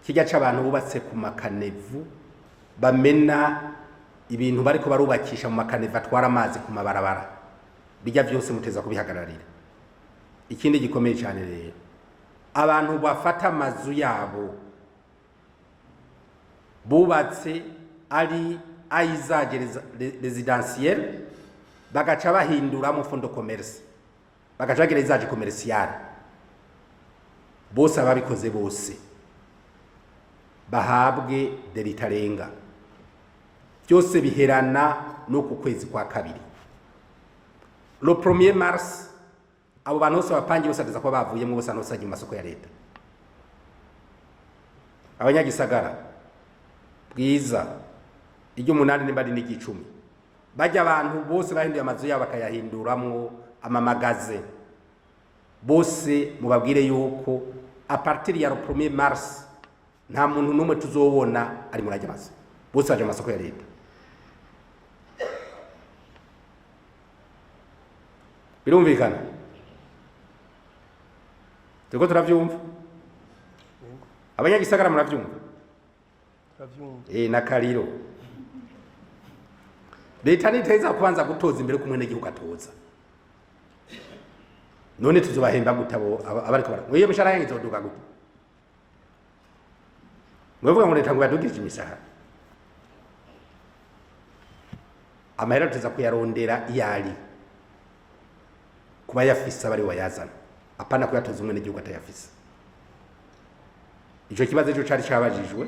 Kijya c'abantu bubatse ku ma caniveaux, bamena ibintu bariko barubakisha mu ma caniveaux atwara amazi ku mabarabara, bijya vyose muteza kubihagararira. Ikindi gikomeye cyane rero, abantu bafata amazu yabo bubatse ari à usage résidentiel, bagaca bahinduramo fonds de commerce, bagaca bagira usage commercial, bose ababikoze bose bahabwe délai itarenga. Byose biherana n'uku kwezi kwa kabiri, le 1er mars. Abo bantu bose bapangiye bose bateza kuba bavuyemo bose, ahantu hose mu masoko ya leta. Abanyagisagara, Bwiza, iry'umunani nimba ari n'iry'icumi, bajya abantu bose bahinduye amazu yabo bakayahinduramwo ama magasins, bose mubabwire yuko à partir ya le 1er mars nta muntu n'umwe tuzobona ari muri ajya mazu, bose baje mu masoko ya leta. Birumvikana? Turiko turavyumva? Abanyagisagara, muravyumva? Turavyumva. Na kariro leta niteza kubanza gutoza imbere ko umwenegihugu atoza. None tuzobahemba gute abo abariko bara iyo mishahara yanyu izoduga gute? Mwevuga ngo leta ngo yadugije imishahara, amahera tuza kuyarondera iyo ari kuba yafise abari wayazana, apana kuyatoza umwenegihugu atayafise. Ico kibazo ejo cari cabajijwe.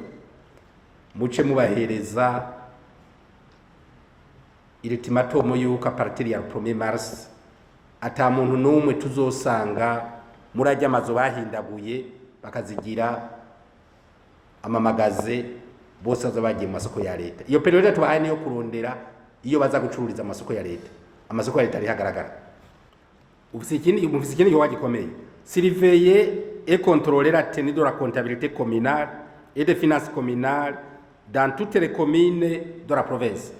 Muce mubahereza ultimatum yuko à partir ya 1er mars ata muntu n'umwe tuzosanga muri ajya amazu bahindaguye bakazigira ama magasins, bose baza bagiye mu masoko ya leta. Iyo période tubahaye niyo kurondera iyo baza gucururiza amasoko ya leta. Amasoko ya leta ari hagaragara. Ufise ikindi, mufise ikindi gikorwa gikomeye: surveiller et contrôler la tenue de la comptabilité communale et des finances communales dans toutes les communes de la province.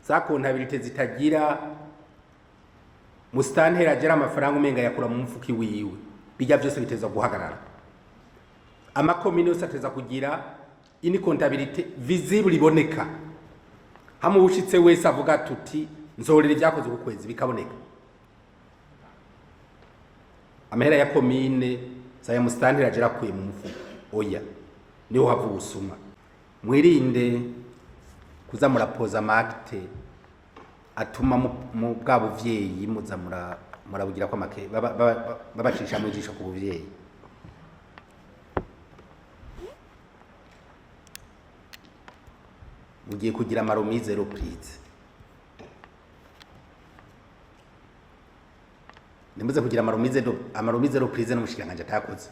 Za comptabilité zitagira musitanteri agera amafaranga umenga yakura mu mufuki wiwe, bijya byose biteza guhagarara. Amakomine yose ateza kugira une comptabilité visible, iboneka, hamwe ushitse wese avuga tuti nzorera ibyakozwe ku kwezi, bikaboneka. Amahera ya komine saya musitanteri agera akuye mu mufuko, oya, niho hava ubusuma. Mwirinde kuza murapoza ama actes atuma mu bwa buvyeyi muza murabugira ko make babacisha mu ijisho ku buvyeyi. Mugiye kugira ama remises reprises, nimuze kugira ama remises reprises n'umushikiranganji atakoze.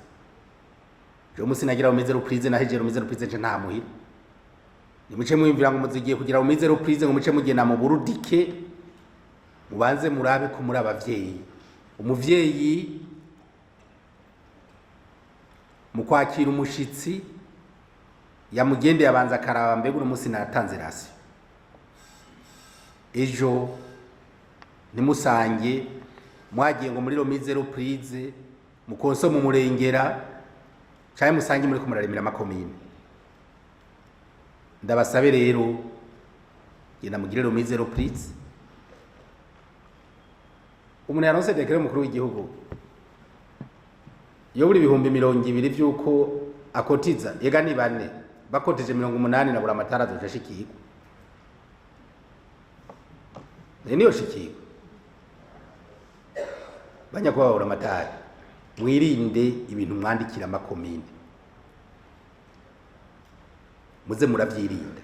Jewe musi nagira remise reprise, nahejeje remise reprise nce nta muhira. Nimuce mwiyumvira ngo muzigiye kugira remise reprise, ngo muce mugenda mu burudike. Mubanze murabe ko muri abavyeyi. Umuvyeyi mu kwakira umushitsi yamugendeye abanza akaraba: mbega uno munsi natanze ration? Ejo ntimusange mwagiye ngo muri remise reprise mukonsoma umurengera, canke musange muriko muraremera amakomine. Ndabasabe rero, genda mugire remise reprise. Umuntu yaronse décret umukuru w'igihugu iyo buri 20,000 vy'uko akotiza, ega ni bane bakoteje 80 na buri amatara azoca ashikirwa. Niyo shikirwa. Banyakubahwa amatari, mwirinde ibintu mwandikira amakomine, muze muravyirinda.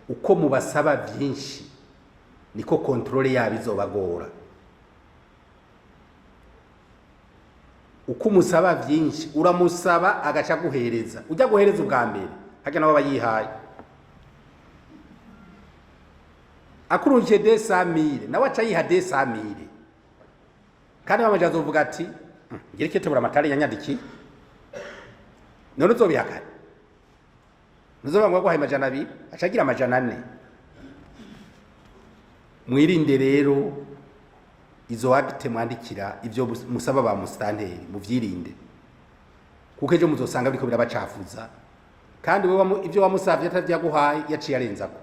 Uko mubasaba vyinshi niko contrôle yabo izobagora. Uko umusaba vyinshi, uramusaba agaca guhereza, ujya guhereza ubwa mbere harya nabo bayihaye akuruje 200,000, nawe aca yiha 200,000. Kandi bamaje azovuga ati: "Ngira ikete amatari yanyandikiye." None uzobihakana? Ntuzoba ngo aguhaye 200, aca agira 400. Mwirinde rero. Izo acte mwandikira, ivyo musaba ba musitanteri, muvyirinde, kuko ejo muzosanga biriko birabacafuza. Kandi wewe ivyo wamusavye atavyaguhaye, yaciye arenzako.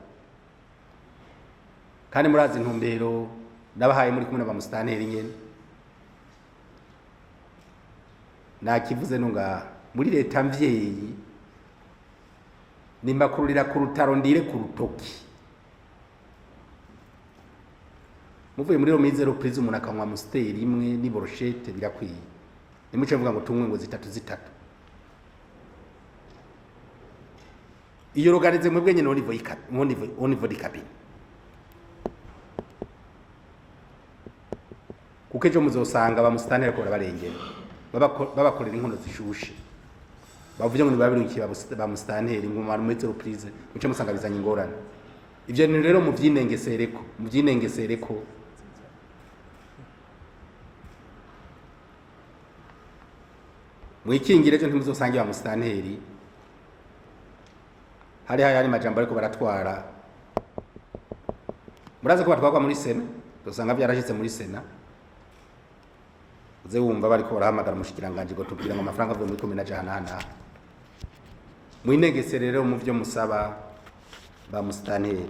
Kandi murazi intumbero nabahaye muri kumwe na ba musitanteri nyene, nakivuze no ngaha muri leta mvyeyi: nimbakururira ku rutaro, ndire ku rutoki. Muvuye muri remise reprise, umuntu akanywa Amstel imwe n'i brochette, birakwiye. Nimuce mvuga ngo tunywe ngo zitatu zitatu. Iyo organize mwebwe nyene au niveau du cabinet, kuko ejo muzosanga ba musitanteri ko barabarengera, babakorera inkono zishushe, bavuze ngo nibabirungikiye ba musitanteri ngo muri reprise, muce musanga bizanye ingorane. Ivyo bintu rero muvyinengesereko, muvyinengesereko. Mwikingire, ejo ntimuzosange ba musitanteri hari hari majambo ariko baratwara. Murazi ko batwarwa muri sena, usanga byarashitse muri sena, uze wumva bariko barahamagara umushikiranganji ngo tubwire ngo amafaranga avuye muri komine aja aha n'aha. Mwinegese rero mu vyo musaba ba musitanteri.